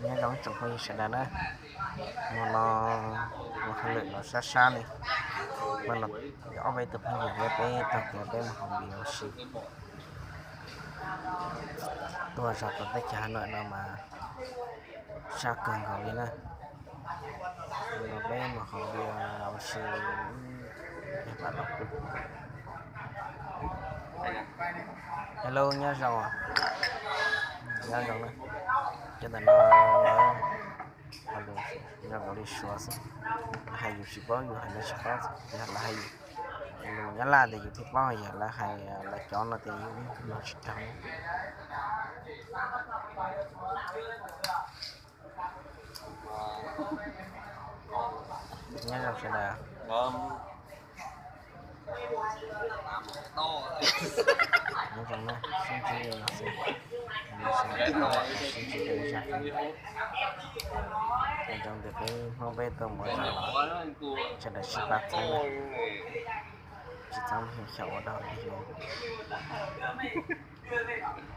Nyob zoo tsoom phooj ywg sawv daws na, hmo no ua hauj lwm los sab sab li, mas los ob peb tug phooj ywg thiab peb tau tias peb mus haus npias ua si. Tuaj zog rau teb chaws Hà Nội no mas sab kawg nkaus li na. Los peb mus haus npias ua si. Hello, nyob zoo. Nyob zoo na. Cov ntawm no lawv hais lus zoo nkaus li Suav xwb, lawv hais yus tsis paub, yus hais lawv tsis paub, yog lawv hais yus lus Nyab Laj tias yus thiaj paub, yog lawv hais lawv cov no tias yus mloog tsis raug. Nyob zoo sawv daws. Nyob zoo na, sib ntsib li no xwb. Sib ntsib rau zaj. Nyob zoo tias peb Hmoob peb tuaj mus zog los sawv daws sib pab txhawb na, tsis txhob xyaum ua dog dig li.